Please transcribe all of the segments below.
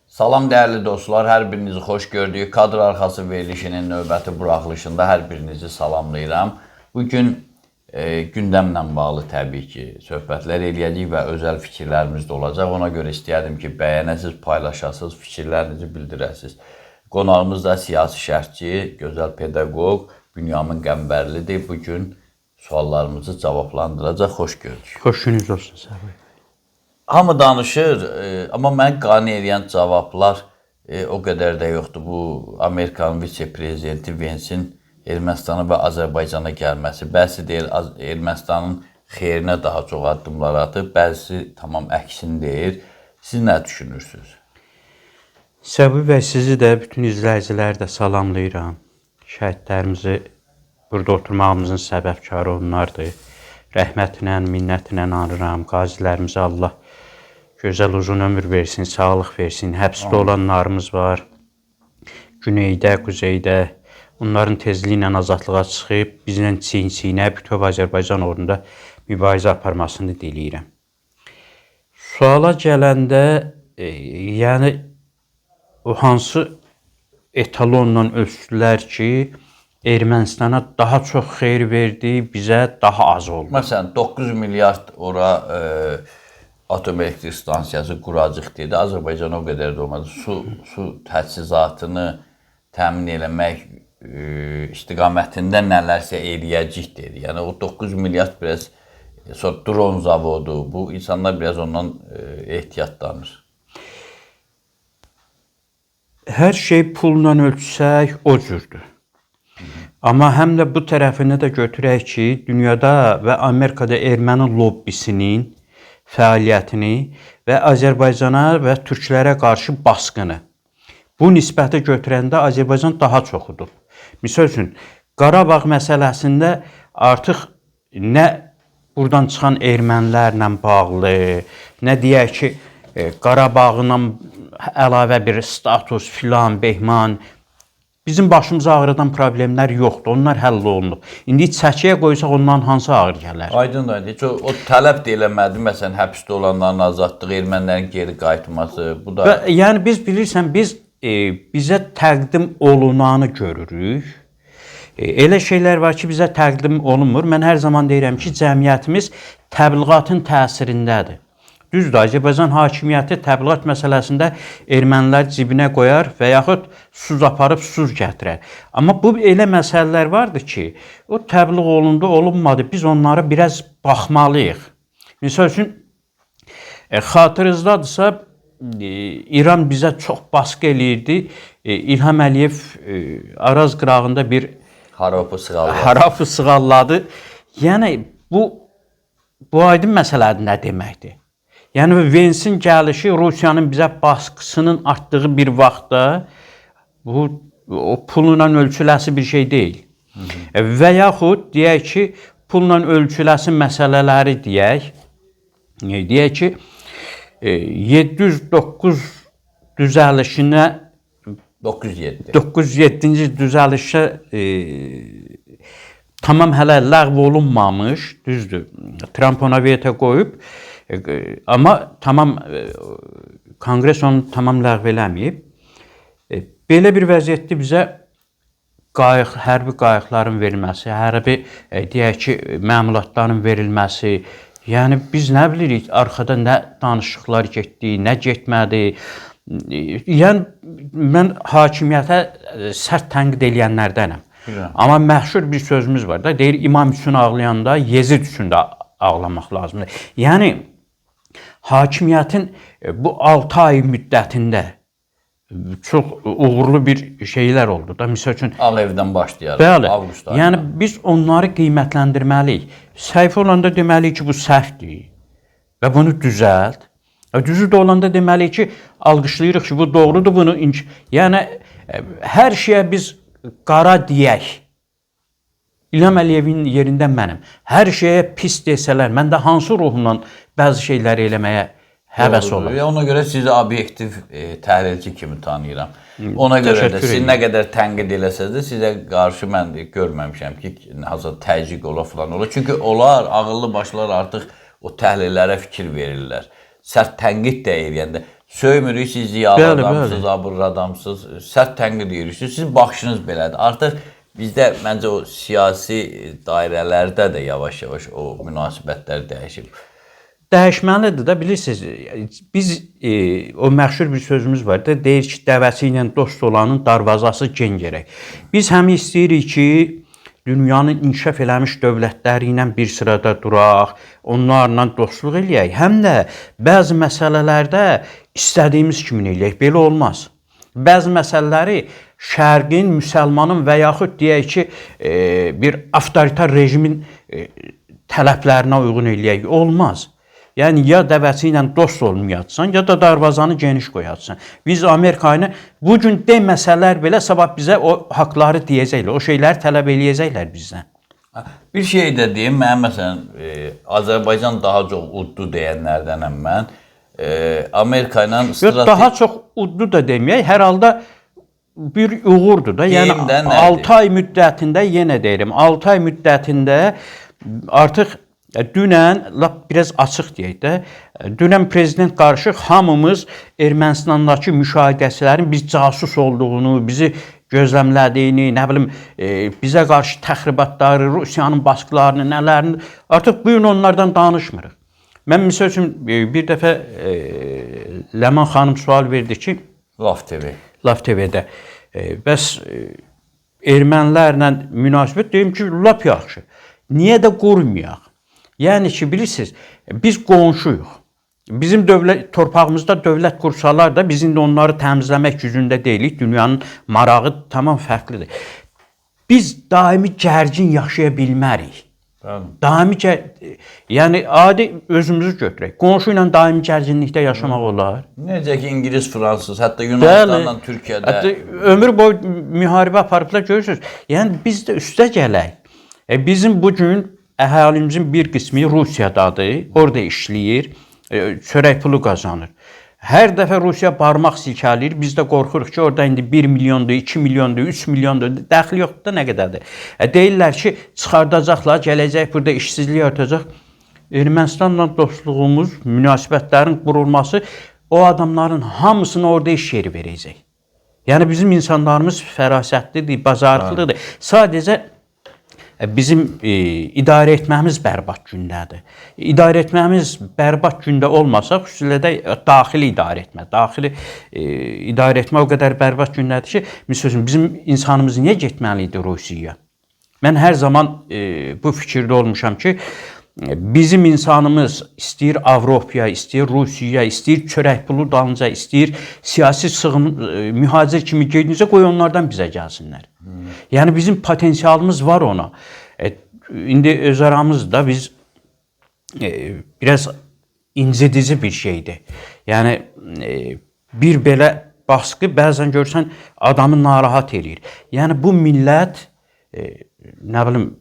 Salam dəyərli dostlar, hər birinizi xoş gördük. Kadr arxası verilişinin növbəti buraxılışında hər birinizi salamlayıram. Bu gün gündəmlə bağlı təbii ki, söhbətlər eləyəcəyik və özəl fikirlərimiz də olacaq. Ona görə istəyərdim ki, bəyənəsiz, paylaşasınız, fikirlərinizi bildirəsiniz. Qonağımız da siyasi şərhçi, gözəl pedaqoq Bünyamin Qəmbərlidir. Bu gün suallarımızı cavablandıracaq. Xoş gördük. Xoş gününüz olsun Səbri. Hamı danışır, amma məni qane eləyən cavablar o qədər də yoxdur. Bu Amerikanın vitse-prezidenti Vensin Ermənistana və Azərbaycana gəlməsi. Bəzisi deyir Ermənistanın xeyrinə daha çox addımlar atıb, bəzisi tamam əksini deyir. Siz nə düşünürsünüz? Səbri bəy, sizi də, bütün izləyiciləri də salamlayıram. Şəhidlərimizi burada oturmağımızın səbəbkarı onlardır. Rəhmətlə, minnətlə anıram. Qazilərimizə Allah gözəl uzun ömür versin, sağlıq versin. Həbsdə olanlarımız var. Güneydə, quzeydə. Onların tezliklə azadlığa çıxıb bizlə çiyin-çiyinə bütöv Azərbaycan uğrunda mübarizə aparmasını diləyirəm. Suala gələndə, yəni o hansı etalonla ölçdülər ki, Ermənistana daha çox xeyir verdi, bizə daha az oldu. Məsələn, 9 milyard ora atom elektrik stansiyası quracaq dedi. Azərbaycan o qədər də olmadı. Su təchizatını təmin eləmək istiqamətində nələrsə eləyəcək dedi. Yəni o 9 milyard biraz sonra dron zavodu, bu insanlar biraz ondan ehtiyatlanır. Hər şey pulla ölçsək o cürdür. Amma həm də bu tərəfini də götürək ki, dünyada və Amerikada erməni lobbisinin fəaliyyətini və Azərbaycana və türklərə qarşı basqını. Bu nisbəti götürəndə Azərbaycan daha çox udub. Misal üçün, Qarabağ məsələsində artıq nə buradan çıxan ermənilərlə bağlı, nə deyək ki, Qarabağla əlavə bir status filan, behman, bizim başımıza ağrıdan problemlər yoxdur. Onlar həll olunub. İndi çəkiyə qoysaq ondan hansı ağır gələr? Aydın. Heç o tələb də eləmədi. Məsələn, həbsdə olanların azadlığı, ermənilərin geri qayıtması. Bu da və, yəni biz bilirsən, biz bizə təqdim olunanı görürük. Elə şeylər var ki, bizə təqdim olunmur. Mən hər zaman deyirəm ki, cəmiyyətimiz təbliğatın təsirindədir. Düzdür, Azərbaycan hakimiyyəti təbliğat məsələsində ermənilər cibinə qoyar və yaxud suz aparıb suz gətirər. Amma bu elə məsələlər vardır ki, o təbliğ olundu, olunmadı. Biz onlara biraz baxmalıyıq. Misal üçün, xatırınızdadırsa, İran bizə çox basqı eləyirdi. İlham Əliyev Araz qırağında bir Harapı sığalladı. Harapı sığalladı. Yəni bu aydın məsələdir nə deməkdir? Yəni Vensin gəlişi Rusiyanın bizə basqısının artdığı bir vaxtda bu o pulla ölçüləsi bir şey deyil. Hı -hı. Və yaxud deyək ki, pulla ölçüləsi məsələləri deyək. Deyək ki, 709 düzəlişinə 907. 907-ci düzəlişə tamam hələ ləğv olunmamış, düzdür. Tramp ona veto qoyub. Amma tamam Konqres onu tamam ləğv eləməyib. Belə bir vəziyyətdə bizə qayıq, hərbi qayıqların verilməsi, hərbi deyək ki, məmulatların verilməsi, yəni biz nə bilirik arxada nə danışıqlar getdi, nə getmədi. Yəni mən hakimiyyətə sərt tənqid eləyənlərdənəm. Bilirəm. Amma məşhur bir sözümüz var da, deyir imam üçün ağlayanda Yezid üçün də ağlamaq lazımdır. Yəni hakimiyyətin bu 6 ay müddətində çox uğurlu bir şeylər oldu da. Misal üçün Ağ Evdən başlayaraq, bəli, avqust ayında. Yəni biz onları qiymətləndirməliyik. Səhv olanda deməliyik ki, bu səhvdir və bunu düzəlt. Düzü də olanda deməliyik ki, alqışlayırıq ki, bu doğrudur, bunu yəni hər şeyə biz qara deyək. İlham Əliyevin yerində mənəm. Hər şeyə pis desələr, mən də hansı ruhla bəzi şeyləri eləməyə həvəs olar? Ona görə sizi obyektiv təhlilçi kimi tanıyıram. Ona görə də siz nə qədər tənqid eləsəz də sizə qarşı mən görməmişəm ki, hansısa təzyiq ola filan ola. Çünki onlar, ağıllı başlar artıq o təhlillərə fikir verirlər. Sərt tənqid də eləyəndə. Söymürük, siz ziyalı Bəli, adamsınız, abırlı adamsınız, sərt tənqid edirsiniz. Sizin baxışınız belədir. Artıq bizdə məncə o siyasi dairələrdə də yavaş-yavaş o münasibətlər dəyişib. Dəyişməlidir də, bilirsiniz. Biz o məşhur bir sözümüz var da, deyir ki, dəvəsi ilə dost olanın darvazası gen gərək. Biz həm istəyirik ki, dünyanın inkişaf eləmiş dövlətləri ilə bir sırada duraq, onlarla dostluq eləyək, həm də bəzi məsələlərdə istədiyimiz kimi eləyək. Belə olmaz. Bəzi məsələləri Şərqin, müsəlmanın və yaxud deyək ki, bir avtoritar rejimin tələblərinə uyğun eləyək. Olmaz. Yəni ya dəvəsi ilə dost olmayacaqsan, ya da darvazanı geniş qoyacaqsan. Biz Amerika ilə bu gün deməsələr belə sabah bizə o haqları deyəcəklər, o şeyləri tələb eləyəcəklər bizdən. Bir şey də deyim, mənim məsələn Azərbaycan daha çox uddu deyənlərdənəm mən. Amerika ilə Yox, daha çox uddu da deməyək, hər halda bir uğurdur da. Yəni Deyim də nədir? 6 ay müddətində yenə deyirəm, 6 ay müddətində artıq dünən lap biraz açıq deyək də, dünən prezident qarşı hamımız Ermənistandakı müşahidəçilərin biz casus olduğunu, bizi gözləmlədiyini, nə bilim, bizə qarşı təxribatları, Rusiyanın baskılarını, nələrini artıq bu gün onlardan danışmırıq. Mən misal üçün bir dəfə Ləman xanım sual verdi ki, Laf TV. Laf TV-də. Bəs ermənilərlə münasibət deyim ki, lap yaxşı. Niyə də qurmayaq? Yəni ki, bilirsiniz, biz qonşuyuq. Bizim dövlət torpağımızda dövlət qursalar da biz indi onları təmizləmək gücündə deyilik. Dünyanın marağı tamam fərqlidir. Biz daimi gərgin yaşaya bilmərik. Bəli. Daimi yəni adi özümüzü götürək. Qonşu ilə daimi gərginlikdə yaşamaq olar. Necə ki İngilis, Fransız, hətta Yunanistanla Türkiyədə. Hətta ömür boyu müharibə aparıblar, görürsünüz. Yəni biz də üstə gələk. Bizim bu gün əhalimizin bir qismi Rusiyadadır, orada işləyir, çörək pulu qazanır. Hər dəfə Rusiya barmaq silkələyir, biz də qorxuruq ki, orada indi 1 milyondur, 2 milyondur, 3 milyondur, dəxli yoxdur da nə qədərdir. Deyirlər ki, çıxardacaqlar, gələcək burada işsizlik artacaq. Ermənistanla dostluğumuz, münasibətlərin qurulması o adamların hamısına orada iş yeri verəcək. Yəni bizim insanlarımız fərasətlidir, bacarıqlıdır. Sadəcə bizim idarə etməmiz bərbad gündədir. İdarə etməmiz bərbad gündə olmasa, xüsusilə də daxili idarə etmə, daxili idarə etmə o qədər bərbad gündədir ki, misal üçün bizim insanımız niyə getməli idi Rusiyaya? Mən hər zaman bu fikirdə olmuşam ki, bizim insanımız istəyir Avropaya, istəyir Rusiyaya, istəyir çörək pulu dalınca, istəyir siyasi sığın, mühacir kimi gedincə qoy onlardan bizə gəlsinlər. Yəni bizim potensialımız var ona. İndi öz aramızda biz biraz incidici bir şeydir. Yəni bir belə baskı bəzən görsən adamı narahat eləyir. Yəni bu millət nə bilim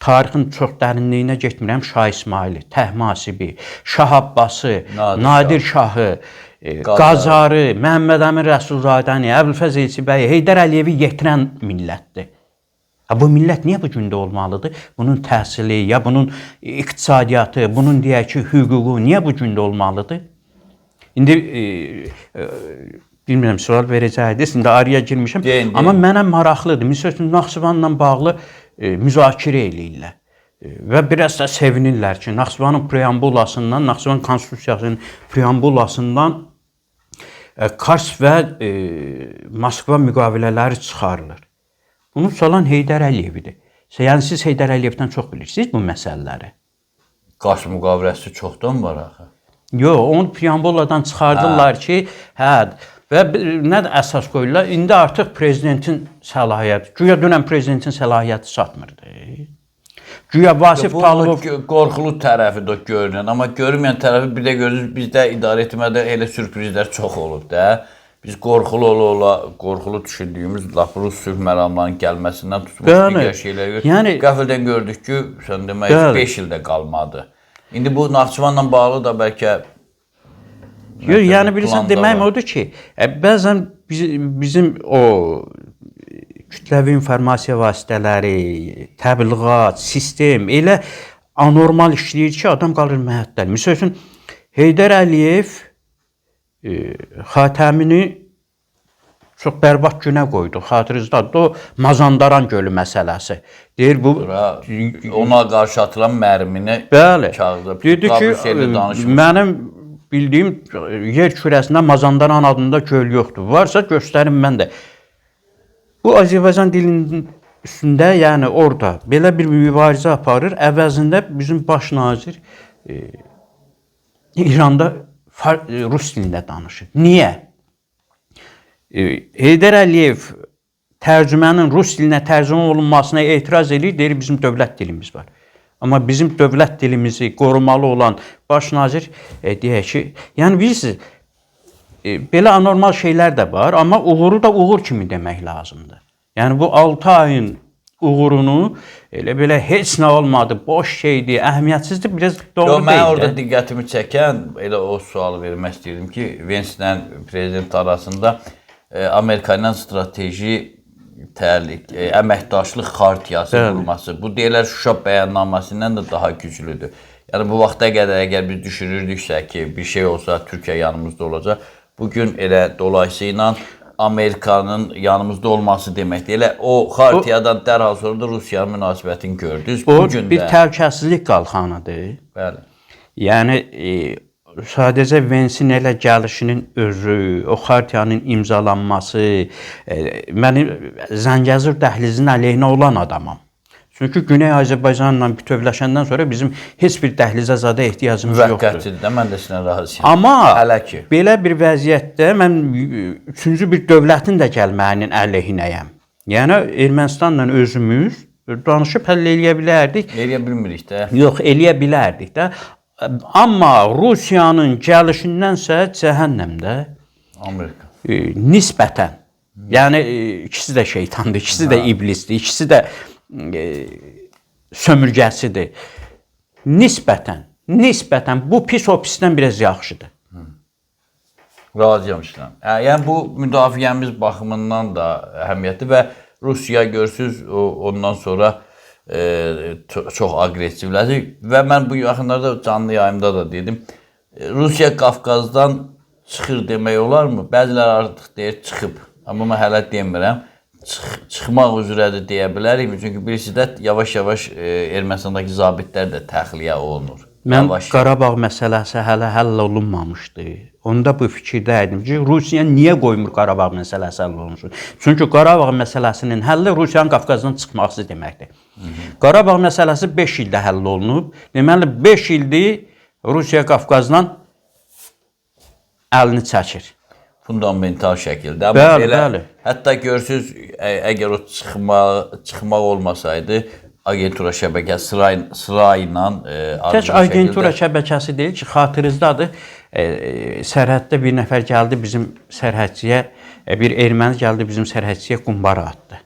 tarixin çox dərinliyinə getmirəm. Şah İsmayili, Təhmasibi, Şah Abbası, Nadir Şahı, Qacarı, Məhəmməd Əmin Rəsulzadəni, Əbülfəz Elçibəyi, Heydər Əliyevi yetirən millətdir. Ha, bu millət niyə bu gündə olmalıdır? Bunun təhsili, ya bunun iqtisadiyyatı, bunun deyək ki, hüququ niyə bu gündə olmalıdır? İndi bilmirəm, sual verəcəkdiniz, indi araya girmişəm. Deyin, deyin. Amma mənə maraqlıdır. Misal üçün, Naxçıvanla bağlı müzakirə eləyirlər. Və biraz da sevinirlər ki, Naxçıvanın preambulasından, Naxçıvan Konstitusiyasının preambulasından Kars və Moskva müqavilələri çıxarılır. Bunu salan Heydər Əliyev idi. Yəni siz Heydər Əliyevdən çox bilirsiniz bu məsələləri. Kars müqaviləsi çoxdan var axı. Yox, onu preambuladan çıxardırlar ki, hə, və nə də əsas qoyurlar? İndi artıq prezidentin səlahiyyəti, güya dünən prezidentin səlahiyyəti çatmırdı. Güya Vasif Talıbov qorxulu tərəfi də görünən, amma görünməyən tərəfi bir də görürüz, bizdə idarə etmədə elə sürprizlər çox olub da. Biz qorxulu ola-ola, qorxulu düşündüyümüz lap Rus sülh məramlarının gəlməsindən tutmuş digər şeyləri gördük. Yəni qəfildən gördük ki, sən demək 5 ildə qalmadı. İndi bu Naxçıvanla bağlı da bəlkə yox, yəni bilirsən, deməyim odur ki, bəzən bizim o kütləvi informasiya vasitələri, təbliğat, sistem elə anormal işləyir ki, adam qalır məhəttəl. Misal üçün, Heydər Əliyev Xatəmini çox bərbad günə qoydu. Xatırınızdadır o Mazandaran gölü məsələsi. Deyir bu ona qarşı atılan mərmini bəli. Kağıza dedi ki, mənim bildiyim yer kürəsində Mazandaran adında göl yoxdur. Varsa göstərin mən də. Bu Azərbaycan dilinin üstündə, yəni orada belə bir mübarizə aparır. Əvəzində bizim baş nazir İranda rus dilində danışır. Niyə? Heydər Əliyev tərcümənin rus dilinə tərcümə olunmasına etiraz eləyir, deyir bizim dövlət dilimiz var. Amma bizim dövlət dilimizi qorumalı olan baş nazir deyək ki, yəni bilirsiniz, belə anormal şeylər də var, amma uğuru da uğur kimi demək lazımdır. Yəni bu 6 ayın uğurunu elə belə heç nə olmadı, boş şeydir, əhəmiyyətsizdir, biraz doğru deyil. Mən orada diqqətimi çəkən elə o sualı vermək istəyirdim ki, Venslə prezident arasında Amerika ilə strateji təlik, əməkdaşlıq xartiyası qurması. Bu deyirlər Şuşa bəyannaməsindən də daha güclüdür. Yəni bu vaxta qədər əgər biz düşünürdüksə ki, bir şey olsa Türkiyə yanımızda olacaq. Bugün elə dolayısıyla Amerikanın yanımızda olması deməkdir. Elə o xartiyadan dərhal sonra da Rusiyanın münasibətini gördünüz. O bugün bir təhlükəsizlik qalxanıdır. Bəli. Yəni sadəcə Vensin elə gəlişinin özü, o xartiyanın imzalanması, mənim Zəngəzur dəhlizinin əleyhinə olan adamam. Çünki Güney Azərbaycanla bütövləşəndən sonra bizim heç bir dəhlizə zadə ehtiyacımız yoxdur. Müvəqqətidir də, mən də sizlə razıyam. Amma hələ ki belə bir vəziyyətdə mən üçüncü bir dövlətin də gəlməyinin əleyhinəyəm. Yəni Ermənistanla özümüz danışıb həll eləyə bilərdik. Eləyə bilmirik də. Yox, eləyə bilərdik də. Amma Rusiyanın gəlişindənsə cəhənnəmdə Amerika. Nisbətən. Yəni ikisi də şeytandır, ikisi də iblisdir, ikisi də sömürgəsidir. Nisbətən bu pis o pisdən biraz yaxşıdır. Razıyam sizlə. Yəni bu müdafiəmiz baxımından da əhəmiyyətli və Rusiya görürsüz ondan sonra çox aqressivləşir və mən bu yaxınlarda canlı yayımda da dedim. Rusiya Qafqazdan çıxır demək olarmı? Bəziləri artıq deyir çıxıb. Amma mən hələ demirəm. Çıxmaq üzrədir deyə bilərik. Çünki bilirsiniz də yavaş-yavaş Ermənistandakı zabitlər də təxliyə olunur. Mən Qarabağ məsələsi hələ həll olunmamışdı. Onda bu fikirdə idim ki, Rusiya niyə qoymur Qarabağ məsələsi həll olunsun? Çünki Qarabağ məsələsinin həlli Rusiyanın Qafqazdan çıxması deməkdir. Qarabağ məsələsi 5 ildə həll olunub. Deməli 5 ildir Rusiya Qafqazdan əlini çəkir. Fundamental şəkildə. Amma bəli, belə, bəli. Hətta görürsünüz, əgər o çıxmaq olmasaydı, agentura şəbəkəsi sırayla tək agentura şəbəkəsi deyil ki, xatırınızdadır. Sərhəddə bir nəfər gəldi bizim sərhədçiyə, bir erməni gəldi bizim sərhədçiyə qumbara atdı.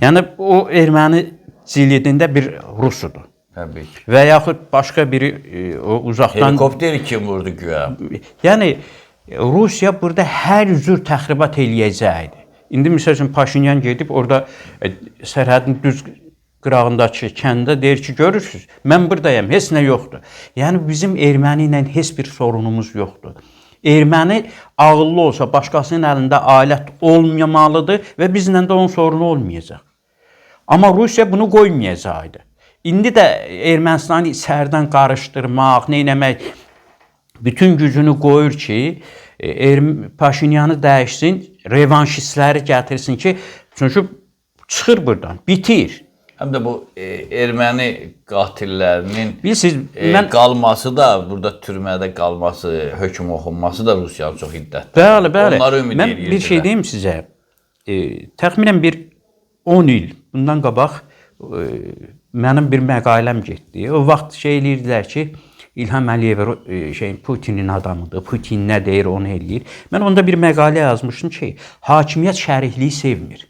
Yəni o erməni cilidində bir rusudur. Təbii ki. Və yaxud başqa biri o uzaqdan helikopteri kim vurdu güya? Yəni Rusiya burada hər cür təxribat eləyəcəkdi. İndi məsəl üçün Paşinyan gedib orada sərhədin düz qırağındakı kəndə deyir ki, görürsünüz, mən buradayam, heç nə yoxdur. Yəni bizim erməni ilə heç bir sorunumuz yoxdur. Erməni ağıllı olsa, başqasının əlində alət olmamalıdır və bizlə də onun sorunu olmayacaq. Amma Rusiya bunu qoymayacaqdı. İndi də Ermənistanı içəridən qarışdırmaq, neynəmək, bütün gücünü qoyur ki, Paşinyanı dəyişsin, revanşistləri gətirsin ki, çünki çıxır buradan, bitir. Həm də bu erməni qatillərinin bilirsiniz, qalması da, burada türmədə qalması, hökm oxunması da Rusiyanın çox hiddətli. Bəli, bəli. Onları ümid mən eləyir. Bir şey deyim sizə. Təxminən bir 10 il bundan qabaq mənim bir məqaləm getdi. O vaxt şey eləyirdilər ki, İlham Əliyev Putinin adamıdır. Putin nə deyir, onu eləyir. Mən onda bir məqalə yazmışdım ki, hakimiyyət şərikliyi sevmir.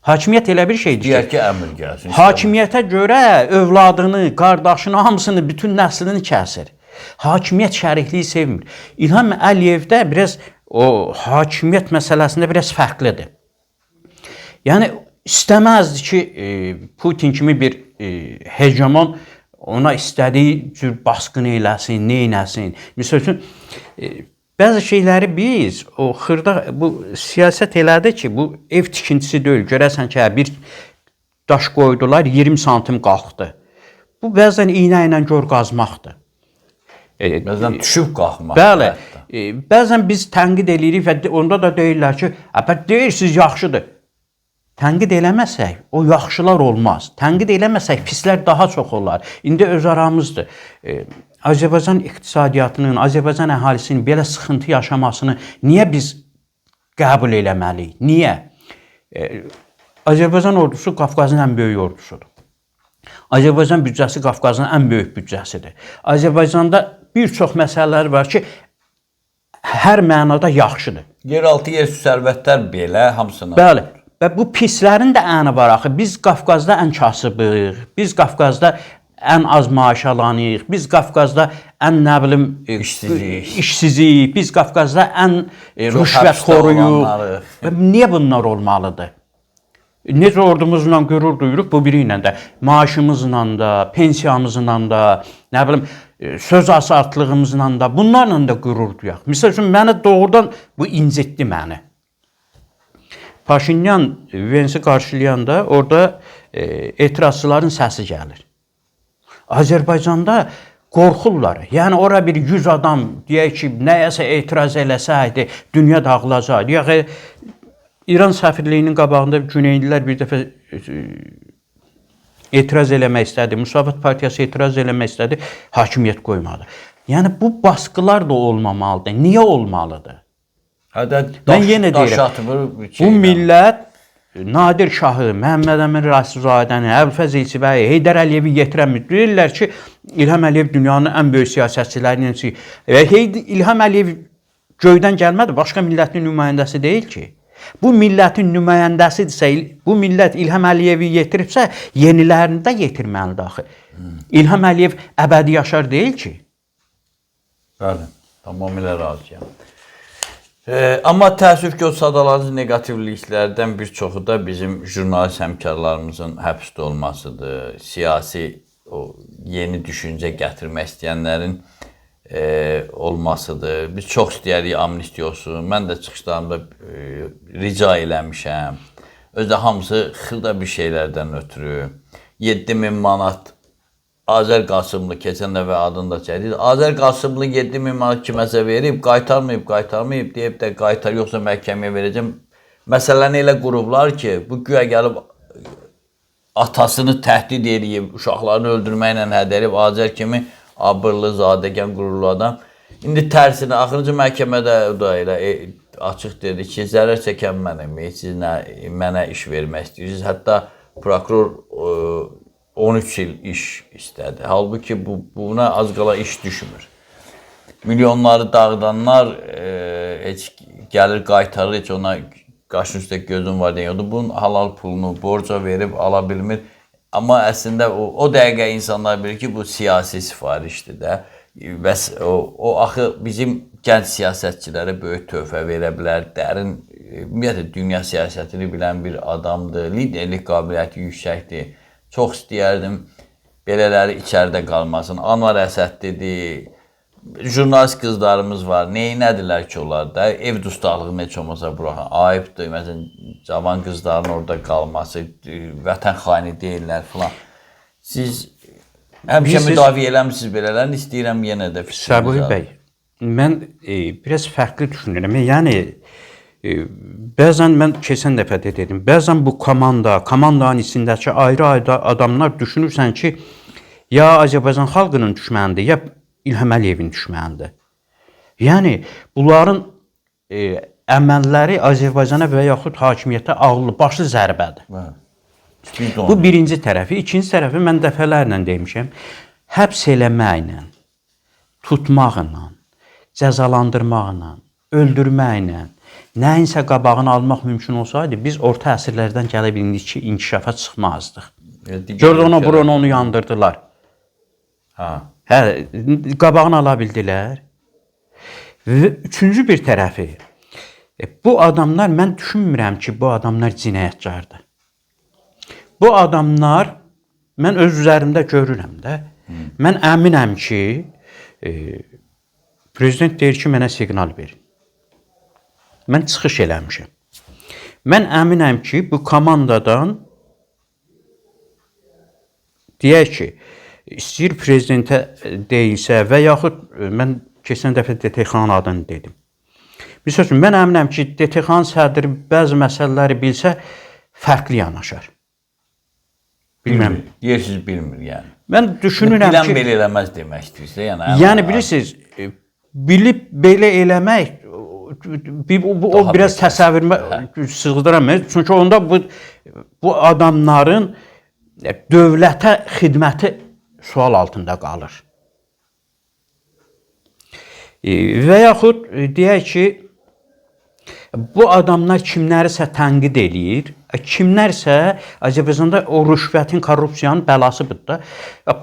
Hakimiyyət elə bir şeydir ki, deyər ki, əmr gəlsin. Hakimiyyətə görə övladını, qardaşını, hamısını, bütün nəslini kəsir. Hakimiyyət şərikliyi sevmir. İlham Əliyev də biraz o hakimiyyət məsələsində biraz fərqlidir. Yəni istəməzdi ki, Putin kimi bir hegemon ona istədiyi cür basqın eləsin, neynəsin. Məsəl üçün Bəzi şeyləri biz o xırda bu siyasət elədir ki, bu ev tikintisi deyil. Görəsən ki, bir daş qoydular, 20 santim qalxdı. Bu bəzən iynə ilə gör qazmaqdır. Bəzən düşüb qalxmaq. Bəli. Bəzən biz tənqid eləyirik və onda da deyirlər ki, "Əbə deyirsiniz yaxşıdır." Tənqid eləməsək, o yaxşılar olmaz. Tənqid eləməsək, pislər daha çox olar. İndi öz aramızdır. Azərbaycan iqtisadiyyatının, Azərbaycan əhalisinin belə sıxıntı yaşamasını niyə biz qəbul eləməliyik? Niyə? Azərbaycan ordusu Qafqazın ən böyük ordusudur. Azərbaycan büdcəsi Qafqazın ən böyük büdcəsidir. Azərbaycanda bir çox məsələlər var ki, hər mənada yaxşıdır. Yeraltı, yerüstü sərvətlər belə hamısına. Bəli. Və bu pislərin də əni var axı. Biz Qafqazda ən kasıbıyıq. Biz Qafqazda ən az maaş alanıyıq. Biz Qafqazda ən nə bilim işsiziyik. Biz Qafqazda ən rüşvətxoruyuq. Və niyə bunlar olmalıdır? Necə ordumuzla qürur duyuruq, bu biri ilə də, maaşımızla da, pensiyamızla da, nə bilim, söz azadlığımızla da, bunlarla da qürur duyaq. Məsəl üçün məni doğrudan bu incitdi məni. Paşinyan Vensi qarşılayanda orada etirazçıların səsi gəlir. Azərbaycanda qorxurlar. Yəni ora bir 100 adam deyək ki, nəyəsə etiraz eləsəydi, dünya dağılacaqdı. Yəni İran səfirliyinin qabağında Güneylilər bir dəfə etiraz eləmək istədi. Müsavat Partiyası etiraz eləmək istədi, hakimiyyət qoymadı. Yəni bu baskılar da olmamalıdır. Niyə olmalıdır? Hətta mən yenə deyirəm, bu millət Nadir Şahı, Məhəmməd Əmin Rəsulzadəni, Əbülfəz Elçibəyi, Heydər Əliyevi yetirəmir. Deyirlər ki, İlham Əliyev dünyanın ən böyük siyasətçilərindən biri. Və İlham Əliyev göydən gəlmədi, başqa millətin nümayəndəsi deyil ki. Bu millətin nümayəndəsidirsə, bu millət İlham Əliyevi yetiribsə, yenilərini də yetirməlidir axı. İlham Əliyev əbədi yaşar deyil ki. Bəli, tamamilə razıyam. Amma təəssüf ki, o sadalarınız neqativliklərdən bir çoxu da bizim jurnalist həmkarlarımızın həbsdə olmasıdır. Siyasi o yeni düşüncə gətirmək istəyənlərin olmasıdır. Biz çox istəyirik amnistiya olsun. Mən də çıxışlarımda rica eləmişəm. Özdə hamısı xırda bir şeylərdən ötürü. 7000 manat Azər Qasımlı keçən dəfə adını da çəkdi. Azər Qasımlı 7000 manat kiməsə verib, qaytarmayıb, deyib də qaytar, yoxsa məhkəməyə verəcəm. Məsələni elə qurublar ki, bu güya gəlib atasını təhdid eləyib, uşaqlarını öldürməklə hədə eləyib. Azər kimi abırlı, zadəgan, qürurlu adam. İndi tərsinə, axırıncı məhkəmədə o da elə açıq dedi ki, zərər çəkən mənəm, siz mənə iş vermək istəyirsiniz. Hətta prokuror 13 il iş istədi. Halbuki buna az qala iş düşmür. Milyonları dağıdanlar heç gəlir qaytarır, heç ona qaşın üstə gözüm var deyiyordu. Bunun halal pulunu borca verib ala bilmir. Amma əslində o dəqiqə insanlar bilir ki, bu siyasi sifarişdir də. Bəs o axı bizim gənc siyasətçilərə böyük töhfə verə bilər. Dərin, ümumiyyətlə, dünya siyasətini bilən bir adamdır. Liderlik qabiliyyəti yüksəkdir. Çox istəyərdim belələri içəridə qalmasın. Anvar Əsəd dedi, jurnalist qızlarımız var. Neynədilər ki onlar da? Ev dustaqlığını heç olmasa buraxın. Ayıbdır. Məsələn, cavan qızların orada qalması, vətən xaini deyirlər filan. Siz həmişə müdafiə eləmisiniz belələrini, istəyirəm yenə də fikrinizi. Səbuhi bəy, mən biraz fərqli düşünürəm. Yəni, bəzən mən keçən dəfə də dedim, bəzən bu komandanın içindəki ayrı-ayrı adamlar düşünürsən ki, ya Azərbaycan xalqının düşmənidir, ya İlham Əliyevin düşmənidir. Yəni, bunların əməlləri Azərbaycana və yaxud hakimiyyətə ağıllı, başlı zərbədir. Bu birinci tərəfi. İkinci tərəfi mən dəfələrlə demişəm, həbs eləməklə, tutmaqla, cəzalandırmaqla, öldürməklə, nəyinsə qabağını almaq mümkün olsaydı, biz orta əsrlərdən gəlib indiki inkişafa çıxmazdıq. Gördü ona, buranı onu yandırdılar. Hə, qabağını ala bildilər. Və üçüncü bir tərəfi, bu adamlar, mən düşünmürəm ki, bu adamlar cinayətkardır. Bu adamlar, mən öz üzərimdə görürəm də, mən əminəm ki, Prezident deyir ki, mənə siqnal verin. Mən çıxış eləmişəm. Mən əminəm ki, bu komandadan deyək ki, istəyir prezidentə deyilsə və yaxud mən keçən dəfə DTX-nın adını dedim. Misal üçün, mən əminəm ki, DTX-nın sədri bəzi məsələləri bilsə, fərqli yanaşar. Bilmirəm. Deyirsiniz bilmir yəni. Mən düşünürəm Bilən ki, belə eləməz demək istəyirsə, yəni. Yəni bilirsiniz, bilib belə eləmək o biraz təsəvvürümə sığdıra bilmir. Çünki onda bu adamların dövlətə xidməti sual altında qalır. Və yaxud deyək ki, bu adamlar kimlərisə tənqid eləyir, kimlərsə Azərbaycanda o rüşvətin, korrupsiyanın bəlası budur da.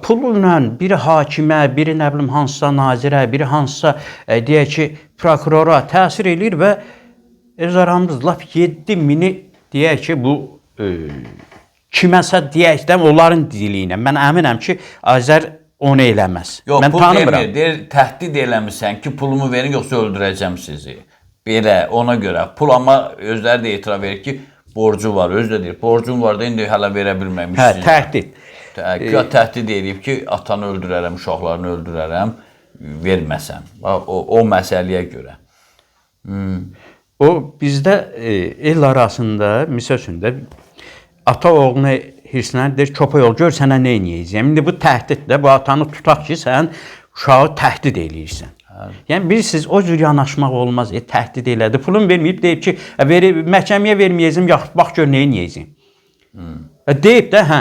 Pulla biri hakimə, biri nə bilim hansısa nazirə, biri hansısa deyək ki, prokurora təsir eləyir və öz aramız lap 7000-i deyək ki, bu kiməsə deyək də onların dili ilə. Mən əminəm ki, Azər onu eləməz. Yox, mən pul tanımıram. demir, deyir, təhdid eləmisən ki, pulumu verin yoxsa öldürəcəm sizi. Belə, ona görə. Pul amma özləri də etiraf edir ki, borcu var. Özü də deyir, borcum var da indi hələ verə bilməmişsiniz. Hə, təhdid. Güya təhdid eləyib ki, atanı öldürərəm, uşaqlarını öldürərəm, verməsən. O məsələyə görə. O bizdə el arasında, misal üçün də ata oğluna hirslənir, deyir, köpək ol, gör sənə nə eləyəcəyəm. İndi bu təhdiddir, bu atanı tutaq ki, sən uşağı təhdid eləyirsən. Yəni bilirsiniz, o cür yanaşmaq olmaz. Təhdid elədi, pulunu verməyib, deyib ki, məhkəməyə verməyəcəm, yaxud bax gör nə eləyəcəyəm. Deyib də, hə.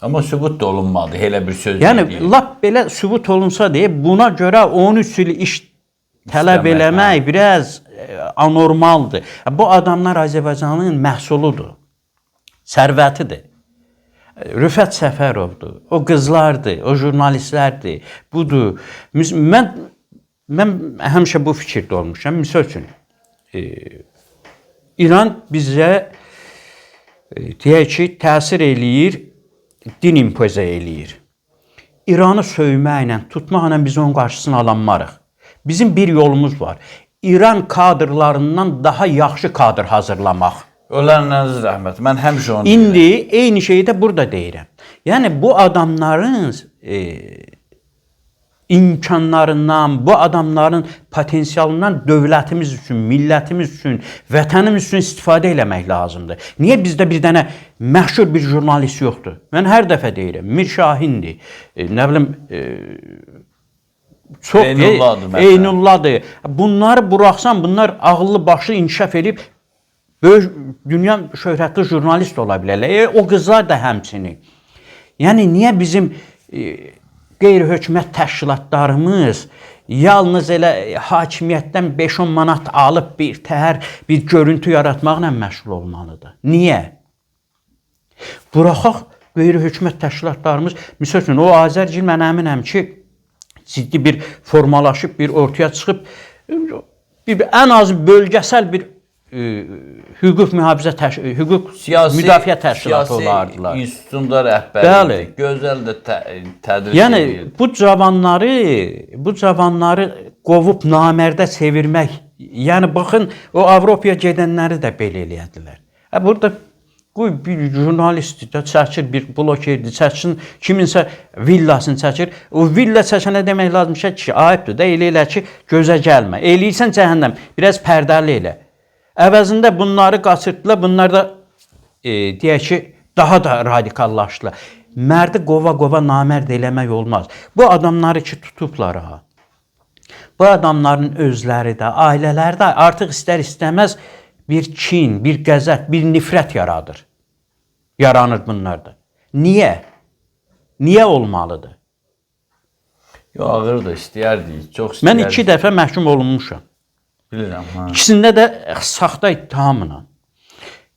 Amma sübut da olunmadı, elə bir söz Yəni deyil. lap belə sübut olunsa deyib, buna görə 13 il iş tələb eləmək biraz anormaldır. Bu adamlar Azərbaycanın məhsuludur, sərvətidir. Rüfət Səfərovdur, o qızlardır, o jurnalistlərdir, budur. Mən həmişə bu fikirdə olmuşam. Misal üçün, İran bizə deyək ki, təsir eləyir, din impozə eləyir. İranı söyməklə, tutmaqla biz onun qarşısını alanmarıq. Bizim bir yolumuz var. İran kadrlarından daha yaxşı kadr hazırlamaq. Ölənləriniz rəhmət. Mən həmişə onu deyirəm. İndi eyni şeyi də burada deyirəm. Yəni bu adamların imkanlarından, bu adamların potensialından dövlətimiz üçün, millətimiz üçün, vətənimiz üçün istifadə eləmək lazımdır. Niyə bizdə bir dənə məşhur bir jurnalist yoxdur? Mən hər dəfə deyirəm, Mir Şahindir, nə bilim, çox Eynullahdır məsələn. Eynullahdır. Bunları buraxsan, bunlar ağıllı başlı inkişaf edib böyük dünya şöhrətli jurnalist ola bilərlər. O qızlar da həmçinin. Yəni niyə bizim qeyri-hökumət təşkilatlarımız yalnız elə hakimiyyətdən 5-10 manat alıb bir təhər bir görüntü yaratmaqla məşğul olmalıdır? Niyə? Buraxaq qeyri-hökumət təşkilatlarımız, misal üçün o Azərgil, mən əminəm ki, ciddi bir formalaşıb, bir ortaya çıxıb, bir ən az bölgəsəl bir hüquq mühafizə hüquq müdafiə təşkilatı olardılar. Siyasi institutunda rəhbər Bəli. idi. Gözəl də tədris Yəni edirdi. bu cavanları qovub namərdə çevirmək, yəni baxın o Avropaya gedənləri də belə eləyədilər. Burada qoy bir jurnalistdir də çəkir, bir blokerdir, çəksin, kiminsə villasını çəkir. O villa çəkənə demək lazımdır ki, ayıbdır da, elə elə ki, gözə gəlmə. Eləyirsən cəhənnəm, biraz pərdəli elə. Əvəzində bunları qaçırtdılar, bunlar da deyək ki, daha da radikallaşdılar. Mərdi qova-qova namərd eləmək olmaz. Bu adamları ki, tutublar ha. Bu adamların özləri də, ailələri də artıq istər-istəməz bir kin, bir qəzəb, bir nifrət yaradır. Yaranır bunlarda. Niyə? Niyə olmalıdır? Yox, ağırdır, istəyərdik, çox istəyərdik. Mən 2 dəfə məhkum olunmuşam. Bilirəm, hə. İkisində də saxta ittihamla.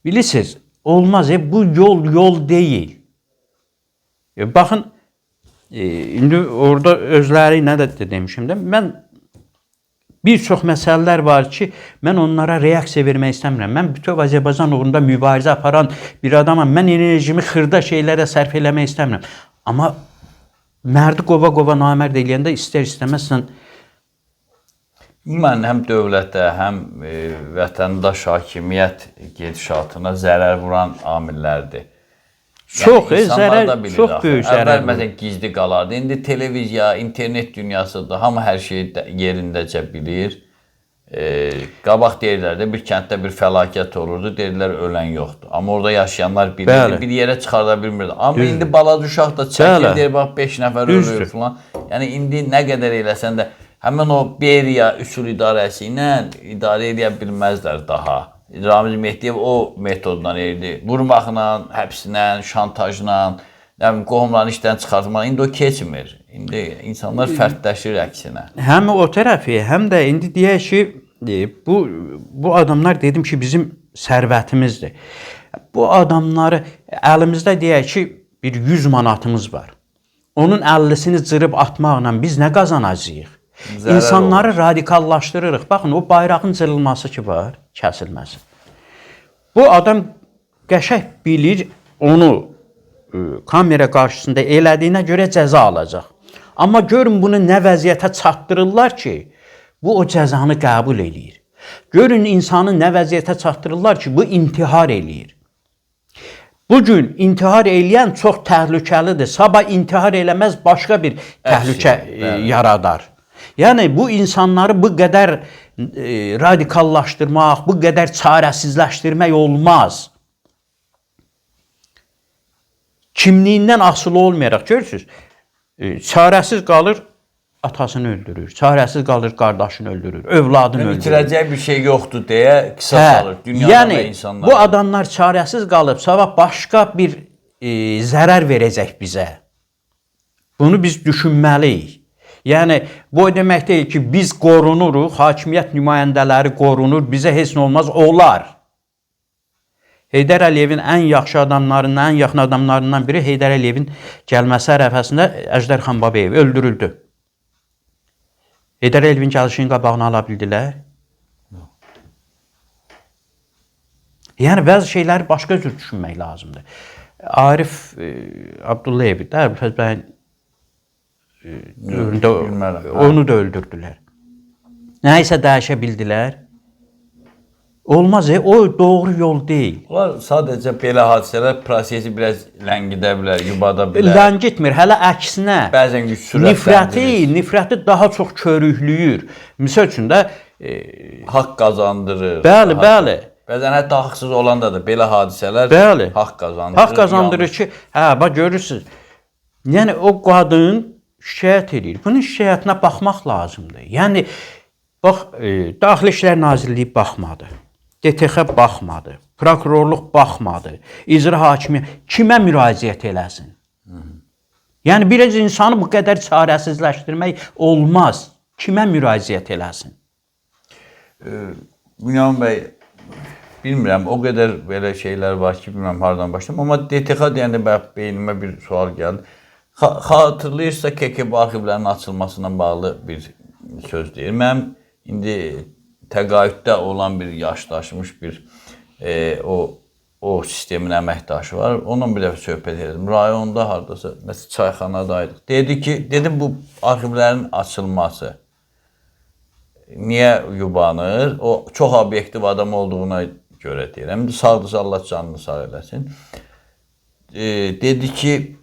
Bilirsiniz, olmaz. Bu yol yol deyil. Baxın, indi orada özləri ilə də demişim də, mən bir çox məsələlər var ki, mən onlara reaksiya vermək istəmirəm. Mən bütöv Azərbaycan uğrunda mübarizə aparan bir adamam. Mən enerjimi xırda şeylərə sərf eləmək istəmirəm. Amma Mərdi qova-qova namərd eləyəndə istər-istəməz sən Ümumən həm dövlətə, həm vətəndaş hakimiyyət gedişatına zərər vuran amillərdir. Çox, insanlar zərər, da bilir çox axı. Böyük zərər. Əvvəl məsələn gizli qalardı. İndi televiziya, internet dünyasıdır. Hamı hər şeyi yerindəcə bilir. Qabaq deyirlər də bir kənddə bir fəlakət olurdu, deyirlər ölən yoxdur. Amma orada yaşayanlar bilirdi, Bəli. bir yerə çıxarda bilmirdi. Amma indi balaca uşaq da çəkir, Bəli. deyir bax 5 nəfər Düzdür. ölür filan. Yəni indi nə qədər eləsən də həmin o Beriya üsul idarəsi ilə idarə edə bilməzlər daha. Ramiz Mehdiyev o metodla eləyirdi. Vurmaqla, həbslə, şantajla, nə bilim qohumlarını işdən çıxartmaqla. İndi o keçmir. İndi insanlar fərdləşir əksinə. Həm o tərəfi, həm də indi deyək ki, bu adamlar dedim ki, bizim sərvətimizdir. Bu adamları əlimizdə deyək ki, bir 100 manatımız var. Onun 50-sini cırıb atmaqla biz nə qazanacağıq? Zərər İnsanları olur. Radikallaşdırırıq. Baxın, o bayrağın cırılması ki var, kəsilməsi. Bu adam qəşəng bilir onu kamera qarşısında elədiyinə görə cəza alacaq. Amma görün bunu nə vəziyyətə çatdırırlar ki, bu o cəzanı qəbul eləyir. Görün insanı nə vəziyyətə çatdırırlar ki, bu intihar eləyir. Bu gün intihar eləyən çox təhlükəlidir. Sabah intihar eləməz, başqa bir təhlükə yaradar. Yəni bu insanları bu qədər radikallaşdırmaq, bu qədər çarəsizləşdirmək olmaz. Kimliyindən asılı olmayaraq görürsüz, çarəsiz qalır, atasını öldürür, çarəsiz qalır, qardaşını öldürür, övladını öldürür. İtirəcəyi bir şey yoxdur deyə qisas alır dünyada yəni, və insanlar. Bu adamlar çarəsiz qalıb, sabah başqa bir zərər verəcək bizə. Bunu biz düşünməliyik. Yəni, bu o demək deyil ki, biz qorunuruq, hakimiyyət nümayəndələri qorunur, bizə heç nə olmaz, olar. Heydər Əliyevin ən yaxşı adamlarından, ən yaxın adamlarından biri Heydər Əliyevin gəlməsi ərəfəsində Əjdər Xanbabayev öldürüldü. Heydər Əliyevin gəlişinin qabağını ala bildilər. Yəni, bəzi şeyləri başqa cür düşünmək lazımdır. Arif Abdullayev də, Əbülfəz bəyin dövründə onu da öldürdülər. Nə isə dəyişə bildilər. Olmaz, o doğru yol deyil. Onlar sadəcə belə hadisələr prosesi biraz ləngidə bilər, yubada bilər. Ləngitmir, hələ əksinə. Bəzən güc sürətləndirir. Nifrəti daha çox körüklüyür. Misal üçün də haqq qazandırır. Bəli, bəli. Bəzən hətta haqsız olanda da belə hadisələr bəli. Haqq qazandırır. Haqq qazandırır ki, hə, bax görürsüz. Yəni o qadın şikayət edir. Bunun şikayətinə baxmaq lazımdır. Yəni bax, Daxili İşlər Nazirliyi baxmadı. DTX baxmadı. Prokurorluq baxmadı. İcra hakimi kimə müraciət eləsin? Yəni bir insanı bu qədər çarəsizləşdirmək olmaz. Kimə müraciət eləsin? Bünyamin bəy, bilmirəm, o qədər belə şeylər var ki, bilmirəm hardan başlayım. Amma DTX deyəndə beynimə bir sual gəldi. Xatırlayırsa KKB arxivlərinin açılmasına bağlı bir söz deyir. Mənim indi təqaüddə olan bir yaşdaşmış bir o sistemin əməkdaşı var. Onunla bir dəfə söhbət edim. Rayonda hardasa, məsələn çayxanadaydıq. Dedi ki, dedim bu arxivlərin açılması niyə yubanır? O çox obyektiv adam olduğuna görə deyirəm. İndi sağdırsa Allah canını sağ eləsin. Dedi ki,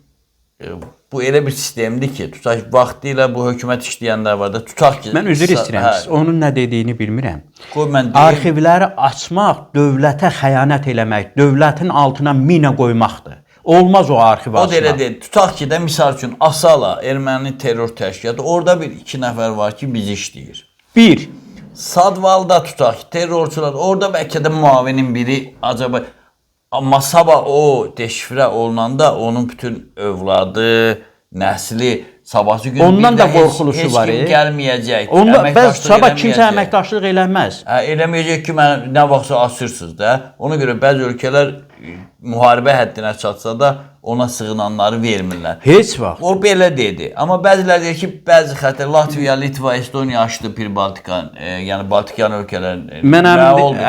bu elə bir sistemdir ki, tutaq vaxtilə bu hökumət işləyənlər var da, tutaq ki... Mən üzr istəyirəm, hə, onun nə dediyini bilmirəm. Qoy mən deyim. Arxivləri açmaq dövlətə xəyanət eləmək, dövlətin altına mina qoymaqdır. Olmaz o arxiv açmaq. O da elə deyil. Tutaq ki də, misal üçün, Asala, erməni terror təşkilatı, orada bir iki nəfər var ki, bizi işləyir. Bir. Sadvalda tutaq ki, terrorçular, orada bəlkə də müavinin biri acaba... Amma sabah o deşifrə olunanda onun bütün övladı, nəsli sabahsı gün ondan da qorxuluşu heç var. Heç kim gəlməyəcək. Onda bəs sabah kimsə əməkdaşlıq eləməz. Hə, eləməyəcək ki, mən nə vaxtsa asırsınız da. Ona görə bəzi ölkələr müharibə həddinə çatsa da ona sığınanları vermirlər. Heç vaxt. O belə dedi. Amma bəziləri deyir ki, bəzi xəttə Latviya, Litva, Estoniya açdı Pribaltika, yəni Baltikan ölkələrin. Mən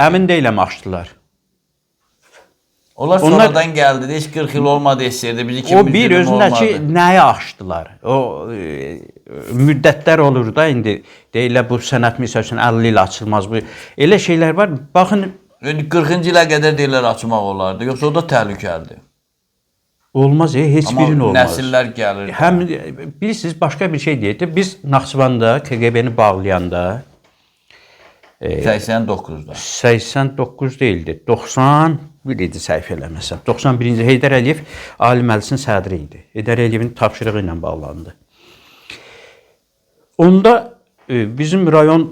əmin deyiləm açdılar. Onlar sonradan gəldi. Heç 40 il olmadı SSR-də. Biz 2020 o bir özündəki nəyi aşdılar? O müddətlər olur da indi deyirlər bu sənəd misal üçün 50 il açılmaz bu. Elə şeylər var. Baxın İndi 40-cı ilə qədər deyirlər açmaq olardı. Yoxsa o da təhlükəlidir. Olmaz, heç birinin olmaz. Nəsillər gəlir. Həm bilirsiniz başqa bir şey deyirdi. Biz Naxçıvanda KQB-ni bağlayanda 89-da. 89 deyildi. 91 idi səhv eləməsəm. 91-ci Heydər Əliyev Ali Məclisin sədri idi. Heydər Əliyevin tapşırığı ilə bağlandı. Onda bizim rayonu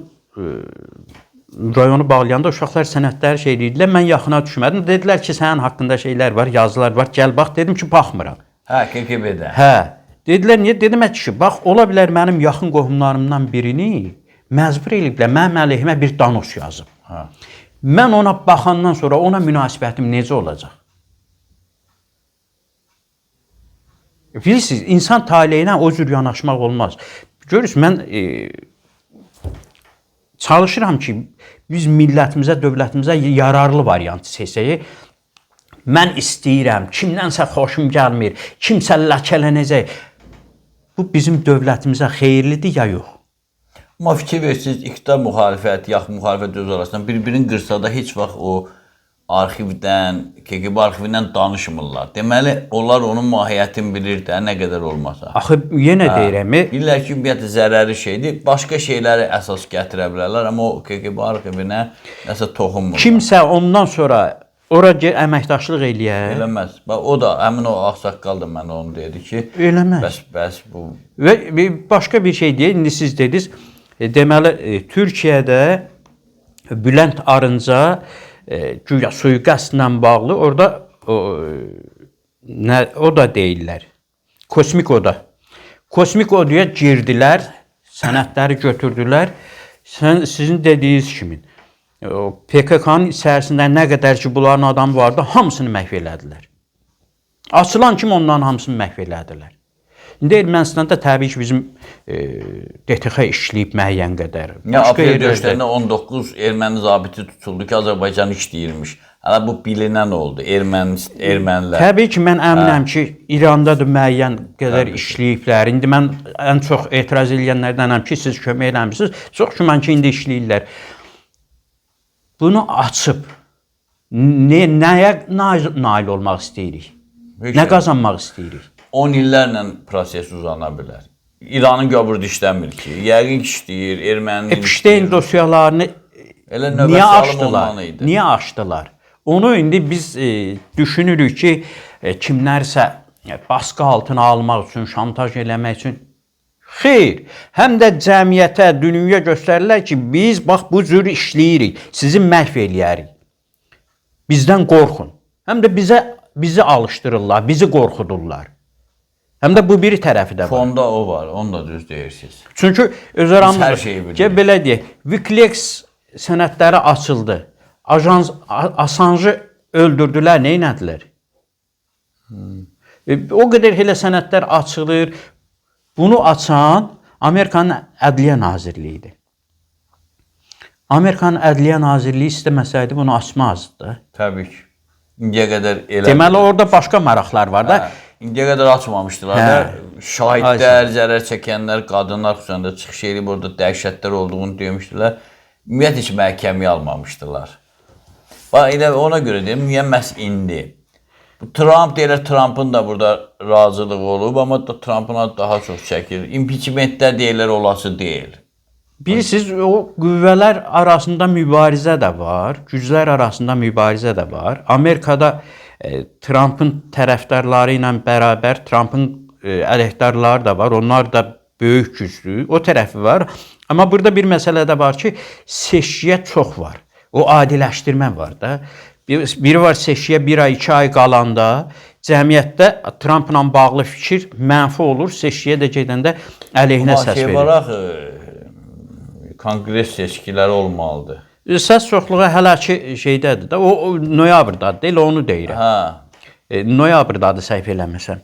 bağlayanda uşaqlar sənədləri şey edirdilər. Mən yaxına düşmədim. Dedilər ki, sənin haqqında şeylər var, yazılar var. Gəl bax. Dedim ki, baxmıram. Hə, KQB-də. Hə. Dedilər niyə? Dedim, ə kişi, bax, ola bilər mənim yaxın qohumlarımdan birini məcbur eləyiblər. Mənim əleyhimə bir danos yazıb. Hə. Mən ona baxandan sonra ona münasibətim necə olacaq? Bilirsiniz, insan taleyinə o cür yanaşmaq olmaz. Görürsünüz, mən çalışıram ki, biz millətimizə, dövlətimizə yararlı variant seçək. Mən istəyirəm, kimdənsə xoşum gəlmir, kimsə ləkələnəcək. Bu bizim dövlətimizə xeyirlidir ya yox? Amma fikir versiniz, iqtidar müxalifət, yaxın müxalifət öz arasında bir-birini qırsa da heç vaxt o arxivdən, KQB arxivindən danışmırlar. Deməli, onlar onun mahiyyətini bilir də, nə qədər olmasa. Axı, yenə deyirəm. Bilirlər ki, ümumiyyətlə zərəri şeydir, başqa şeyləri əsas gətirə bilərlər, amma o KQB arxivinə nəsə toxunmurlar. Kimsə ondan sonra ora əməkdaşlıq eləyər. Eləməz. Bax, o da, həmin o ağsaqqal da mənə onu dedi ki, eləməz. Bəs bu... Və başqa bir şey deyək, indi siz dediniz, deməli, Türkiyədə Bülent Arınca güya sui-qəsdlə bağlı orada o da deyirlər. Kosmik oda. Kosmik odaya girdilər, sənədləri götürdülər. Sizin dediyiniz kimi PKK-nın içərisində nə qədər ki bunların adamı vardı, hamısını məhv elədilər. Açılan kimi onların hamısını məhv elədilər. İndi Ermənistanda təbii ki, bizim DTX işləyib müəyyən qədər. Ya, aprel döyüşlərində 19 erməni zabiti tutuldu ki, Azərbaycan işləyirmiş. Hələ bu bilinən oldu, ermənilər. Təbii ki, mən əminəm ki, İranda da müəyyən qədər işləyiblər. İndi mən ən çox etiraz edənlərdənəm ki, siz kömək eləmişsiniz. Çox güman ki, indi işləyirlər. Bunu açıb nəyə nail olmaq istəyirik? Nə qazanmaq istəyirik? 10 illərlə proses uzana bilər. İranın burada işləmir ki. Yəqin ki, işləyir, erməninin Epstein dosyalarını niyə açdılar? Niyə açdılar? Onu indi biz düşünürük ki, kimlərsə baskı altına almaq üçün, şantaj eləmək üçün. Xeyr, həm də cəmiyyətə, dünyaya göstərirlər ki, biz bax bu cür işləyirik, sizi məhv eləyərik. Bizdən qorxun. Həm də bizi alışdırırlar, bizi qorxudurlar. Həm də bu bir tərəfi də var. Fonda o var, onu da düz deyirsiniz. Çünki öz aramızda, belə deyək, Wikileaks sənədləri açıldı. Assange'ı öldürdülər, nə elədilər? O qədər elə sənədlər açılır. Bunu açan Amerikanın Ədliyyə Nazirliyi idi. Amerikanın Ədliyyə Nazirliyi istəməsəydi bunu açmazdı. Təbii ki. İndiyə qədər elə. Deməli, orada başqa maraqlar var da. İndiyə qədər açmamışdılar da. Şahidlər, zərər çəkənlər, qadınlar xüsusən də çıxış eləyib orada dəhşətlər olduğunu demişdilər. Ümumiyyətlə heç məhkəməyə almamışdılar. Bax, elə ona görə deyim, niyə məhz indi? Trump deyirlər, Trumpın da burada razılığı olub, amma Trumpın adı daha çox çəkir. Impeachmentdə deyirlər, olası deyil. Bilirsiniz, o qüvvələr arasında mübarizə də var, güclər arasında mübarizə də var. Amerikada Trumpın tərəfdarları ilə bərabər Trumpın əleyhdarları da var, onlar da böyük güclü, o tərəfi var. Amma burada bir məsələ də var ki, seçkiyə çox var, o adiləşdirmə var da. Biri var seçkiyə bir ay, 2 ay qalanda cəmiyyətdə Trumpla bağlı fikir mənfi olur, seçkiyə də gedəndə əleyhinə səs verir. Amma şey var axı, konqres seçkiləri olmalıdır. Səs çoxluğu hələ ki şeydədir də, o noyabrdadır, elə onu deyirəm. Hə. Noyabrdadır səhv eləməsəm.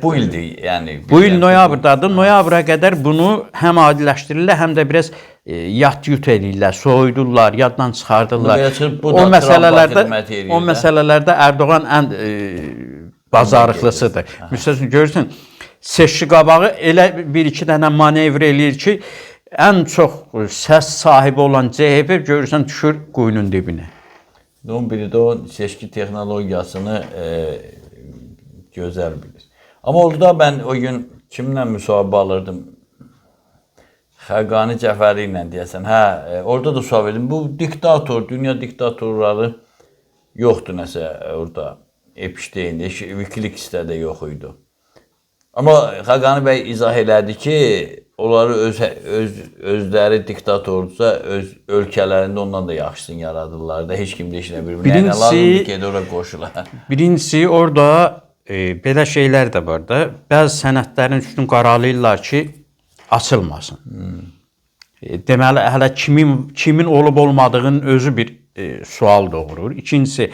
Bu ildir, yəni. Bu il noyabrdadır. Noyabra qədər bunu həm adiləşdirirlər, həm də biraz yat-yut eləyirlər, soyudurlar, yaddan çıxardırlar. Belə çıxır, bu da Trumpa xidmət eləyir O də. məsələlərdə Erdoğan ən bacarıqlısıdır. Məsəl üçün görürsən, seçki qabağı elə bir-iki dənə manevr eləyir ki, ən çox səs sahibi olan CHP görürsən düşür quyunun dibinə. Onun biri də o seçki texnologiyasını gözəl bilir. Amma orada mən o gün kimlə müsahibə alırdım? Xəqani Cəfəri ilə deyəsən. Hə, orada da sual verdim. Bu diktator, dünya diktatorları yoxdur nəsə orada. Epstein, Wikileaks'də də yox idi. Amma Xəqani bəy izah elədi ki, onları özləri diktatordursa, öz ölkələrində ondan da yaxşısını yaradırlar da. Heç kim də heç nə bilmir. Nə lazımdır ki, ora qoşula. Birincisi orada belə şeylər də var da. Bəzi sənədlərin üstünü qaralayırlar ki, açılmasın. Deməli, hələ kimin olub olmadığının özü bir sual doğurur. İkincisi,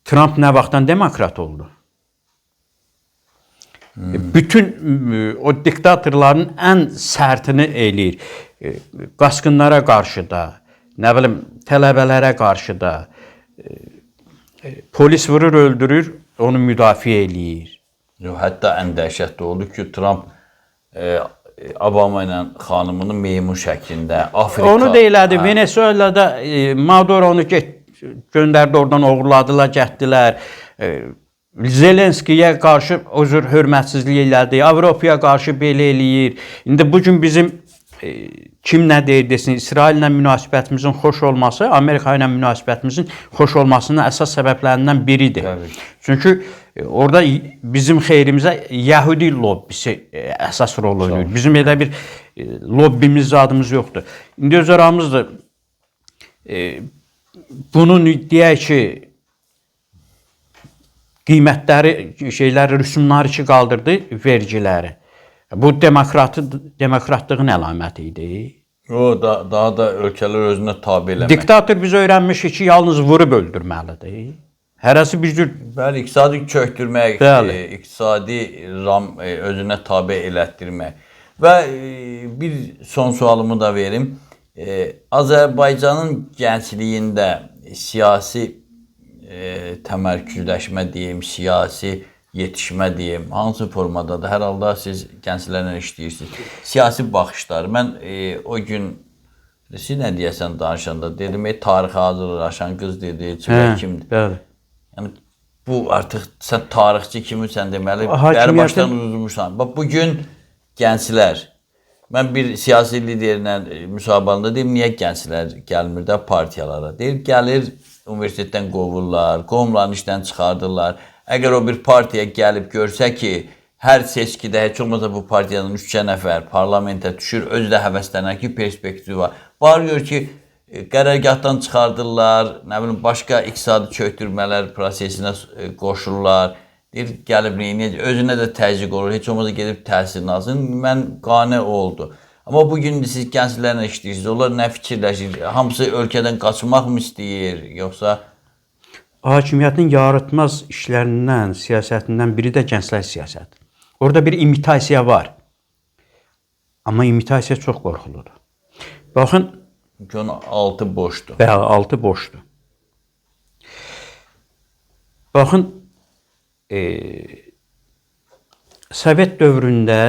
Trump nə vaxtdan demokrat oldu? Bütün o diktatorların ən sərtini eləyir. Qaçqınlara qarşı da, nə bilim, tələbələrə qarşı da. Polis vurur, öldürür, onu müdafiə eləyir. Yox, hətta ən dəhşətli oldu ki, Trump Obama ilə xanımını meymun şəklində Afrika. Onu da elədi. Venezuelada Maduro onu göndərdi, oradan oğurladılar, gətdilər. Zelenskiyə qarşı o cür hörmətsizlik elədi. Avropaya qarşı belə eləyir. İndi bu gün bizim kim nə deyir desin, İsraillə münasibətimizin xoş olması, Amerika ilə münasibətimizin xoş olmasının əsas səbəblərindən biridir. Təbii. Çünki orada bizim xeyrimizə Yəhudi lobbisi əsas rol oynayır. Bizim elə bir lobbimiz zadımız yoxdur. İndi öz aramızda bunun deyək ki, qiymətləri, şeyləri, rüsumları ki qaldırdı, vergiləri. Bu demokratlığın əlaməti idi. O da, daha da ölkələr özünə tabe eləmək. Diktator biz öyrənmişik ki, yalnız vurub öldürməlidir. Hərəsi bir cür Bəli, iqtisadi çökdürmək, iqtisadi özünə tabe elətdirmək. Və bir son sualımı da verim. Azərbaycanın gəncliyində siyasi təmərküzləşmə deyim, siyasi yetişmə deyim, hansı formadadır? Hər halda siz gənclərlə işləyirsiniz. Siyasi baxışlar. Mən o gün siz nə deyəsən danışanda dedim, tarixə hazırlaşan qız dedi, kimdir? Bəli. Yəni bu artıq sən tarixçi kimisən deməli, bəri başdan uzmuşsan. Bax bu gün gənclər, mən bir siyasi liderlə müsahibəndə deyim, niyə gənclər gəlmir də partiyalara? Deyir, gəlir, universitetdən qovurlar, qohumlarını işdən çıxardırlar. Əgər o bir partiya gəlib görsə ki, hər seçkidə heç olmasa bu partiyadan 3 nəfər parlamentə düşür, özü də həvəslənər ki, perspektivi var. Var gör ki, qərargahdan çıxardırlar, nə bilim, başqa iqtisadi çökdürmələr prosesinə qoşurlar. Deyir, gəlib neyniyəcək, özünə də təzyiq olur, heç olmasa gedib təhsilini alsın. Mən qane oldu. Amma bugün siz gənclərlə işləyirsiniz, onlar nə fikirləşir? Hamısı ölkədən qaçmaq mı istəyir, yoxsa? Hakimiyyətin yaratmaz işlərindən, siyasətindən biri də gənclər siyasəti. Orada bir imitasiya var. Amma imitasiya çox qorxuludur. Baxın, çünki onun altı boşdur. Bəli, altı boşdur. Baxın, Sovet dövründə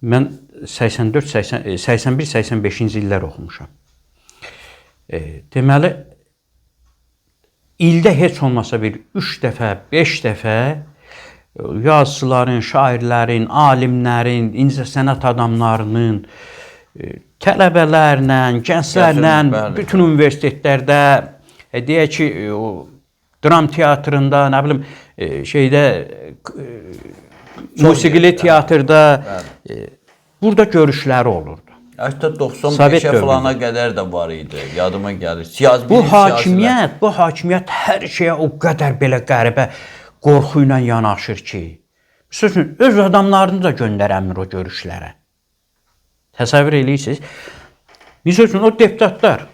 mən 84, 81, 85-ci illər oxumuşam. Deməli, ildə heç olmasa bir 3 dəfə, 5 dəfə yazıçıların, şairlərin, alimlərin, incəsənət adamlarının, tələbələrlə, gənclərlə, bütün universitetlərdə, deyək ki, o dram teatrında, nə bilim, şeydə, musiqili teatrda, burada görüşləri olurdu. Hətta 95-ə falana qədər də var idi, yadıma gəlir. Bu hakimiyyət hər şeyə o qədər belə qəribə qorxu ilə yanaşır ki, misal üçün, öz adamlarını da göndərəmir o görüşlərə. Təsəvvür eləyirsiniz. Misal üçün, o deputatlar,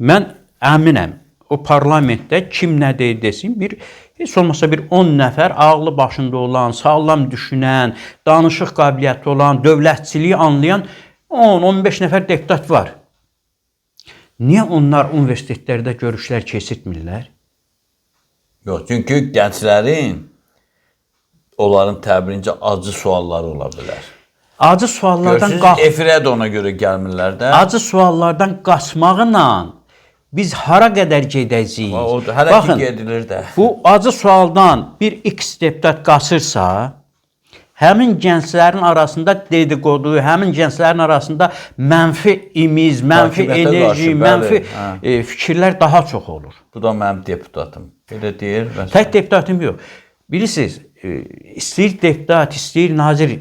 mən əminəm, o parlamentdə kim nə deyir desin, bir Heç olmasa bir 10 nəfər ağlı başında olan, sağlam düşünən, danışıq qabiliyyəti olan, dövlətçiliyi anlayan 10-15 nəfər deputat var. Niyə onlar universitetlərdə görüşlər keçirtmirlər? Yox, çünki gənclərin onların təbirincə acı sualları ola bilər. Acı suallardan Görürsüz, efirə də ona görə gəlmirlər də. Acı suallardan qaçmaqla biz hara qədər gedəcəyik? O, hələ Baxın, ki gedilir də. Bu acı sualdan bir X deputat qaçırsa, həmin gənclərin arasında dedikodu, həmin gənclərin arasında mənfi imiz, mənfi Hakimiyyətə enerji, qarşı, bəli, mənfi hə. Fikirlər daha çox olur. Bu da mənim deputatım. Belə deyir məsələn. Tək deputatım yox. Bilirsiniz, istəyir deputat, istəyir nazir.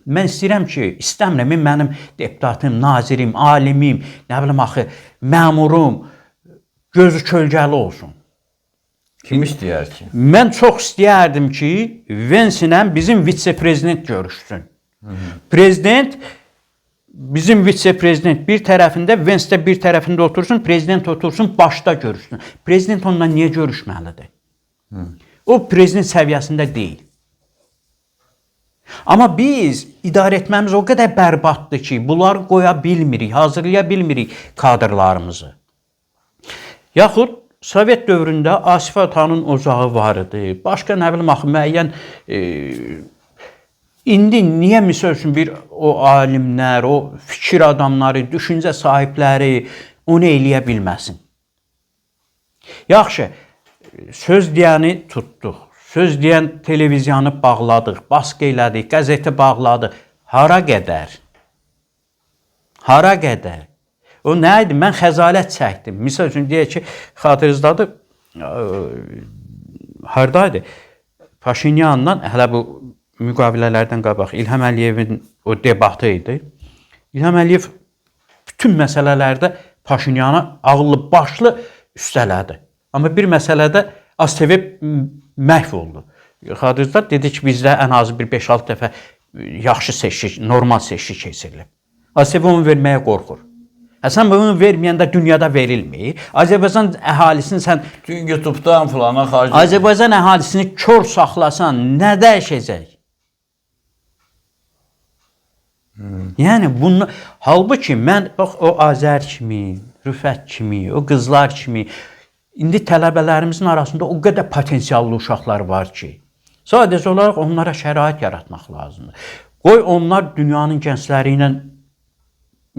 Mən istəyirəm ki, istəmirəm mənim deputatım, nazirim, alimim, nə bilim axı, məmurum gözü kölgəli olsun. Kim istəyər ki? Mən çox istəyərdim ki, Vance-ilə bizim vitse-prezident görüşsün. Prezident bizim vitse-prezident bir tərəfində, Vance də bir tərəfində otursun, prezident otursun, başda görüşsün. Prezident ondan niyə görüşməlidir? O prezident səviyyəsində deyil. Amma biz idarə etməmiz o qədər bərbaddır ki, bunları qoya bilmirik, hazırlaya bilmirik kadrlarımızı. Yaxud Sovet dövründə Asif atanın ocağı var idi. Başqa nə bilim axı müəyyən indi niyə misal üçün bir o alimlər, o fikir adamları, düşüncə sahibləri onu eləyə bilməsin? Yaxşı, söz deyəni tutduq. Söz deyən televiziyanı bağladıq, baskı elədik, qəzeti bağladıq. Hara qədər? Hara qədər? O nə idi? Mən xəzalət çəkdim. Misal üçün deyək ki, xatırınızdadır, hardaydı? Paşinyanla hələ bu müqavilələrdən qabaq İlham Əliyevin o debatı idi. İlham Əliyev bütün məsələlərdə Paşinyanı ağıllı başlı üstələdi. Amma bir məsələdə AzTV məhv oldu. Xatırınızda dedi ki, bizdə ən azı bir 5-6 dəfə yaxşı seçki, normal seçki keçirilib. AzTV onu verməyə qorxur. Sən bunu verməyəndə dünyada verilmir. Azərbaycan əhalisini sən Bütün YouTube-dan filana xarici. Azərbaycan əhalisini kör saxlasan nə dəyişəcək? Yəni bunu halbuki mən bax o Azər kimi, Rüfət kimi, o qızlar kimi indi tələbələrimizin arasında o qədər potensiallı uşaqlar var ki, sadəcə olaraq onlara şərait yaratmaq lazımdır. Qoy onlar dünyanın gəncləri ilə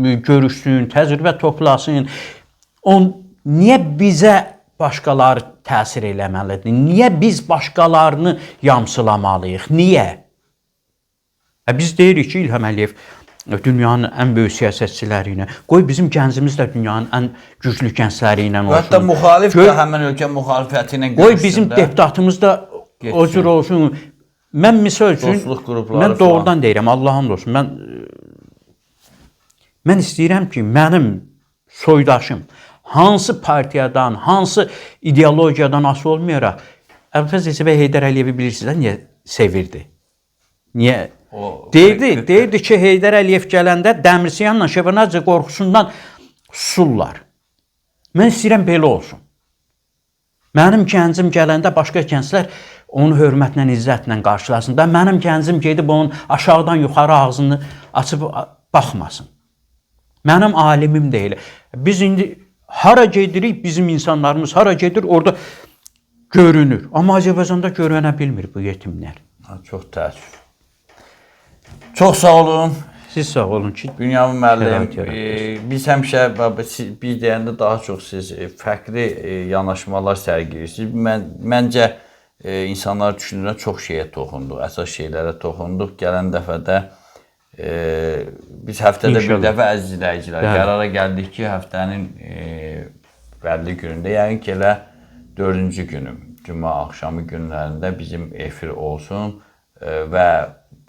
görüşsün, təcrübə toplasın. Niyə bizə başqaları təsir eləməlidir? Niyə biz başqalarını yamsılamalıyıq? Niyə? Biz deyirik ki, İlham Əliyev dünyanın ən böyük siyasətçiləri ilə, qoy bizim gəncimiz də dünyanın ən güclü gəncləri ilə olsun. Hətta müxalif də həmin ölkə müxalifəti ilə görüşsün. Qoy bizim deputatımız da o cür olsun. Mən misal üçün, mən doğrudan deyirəm, Allahın olsun, mən istəyirəm ki, mənim soydaşım hansı partiyadan, hansı ideologiyadan asılı olmayaraq, Əbülfəz Elçibəy Heydər Əliyevi bilirsiniz də niyə sevirdi? Niyə? Deyirdi ki, Heydər Əliyev gələndə Dəmirçiyanla Şevardnadze qorxusundan susurlar. Mən istəyirəm belə olsun. Mənim gəncim gələndə başqa gənclər onu hörmətlə, izzətlə qarşılasın. Da mənim gəncim gedib onun aşağıdan yuxarı ağzını açıb baxmasın. Mənim alimim də elə. Biz indi hara gedirik, bizim insanlarımız hara gedir, orada görünür. Amma Azərbaycanda görünə bilmir bu yetimlər. Çox təəssüf. Çox sağ olun. Siz sağ olun ki, Bünyamin müəllim, biz həmişə, biz deyəndə daha çox siz fərqli yanaşmalar sərgiləyirsiniz. Məncə insanlar düşünürəm, çox şeyə toxunduq, əsas şeylərə toxunduq. Gələn dəfədə biz həftədə bir dəfə əziz izləyicilər qərara gəldik ki, həftənin bəlli günündə, yəqin ki, elə 4-cü günü, cümə axşamı günlərində bizim efir olsun və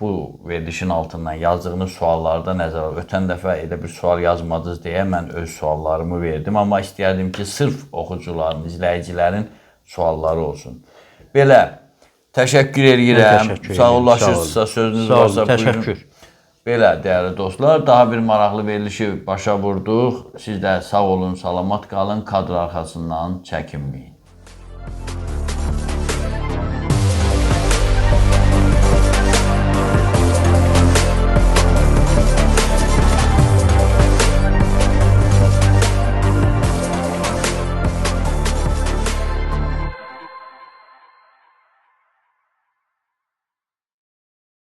bu verilişin altından yazdığınız suallarda nəzərə alın. Ötən dəfə elə bir sual yazmadınız deyə mən öz suallarımı verdim, amma istəyərdim ki, sırf oxucuların, izləyicilərin sualları olsun. Belə, təşəkkür edirəm. Sağollaşırsınızsa, sözünüz varsa buyurun. Təşəkkür. Belə, dəyərli dostlar, daha bir maraqlı verilişi başa vurduq. Siz də sağ olun, salamat qalın, kadr arxasından çəkinməyin.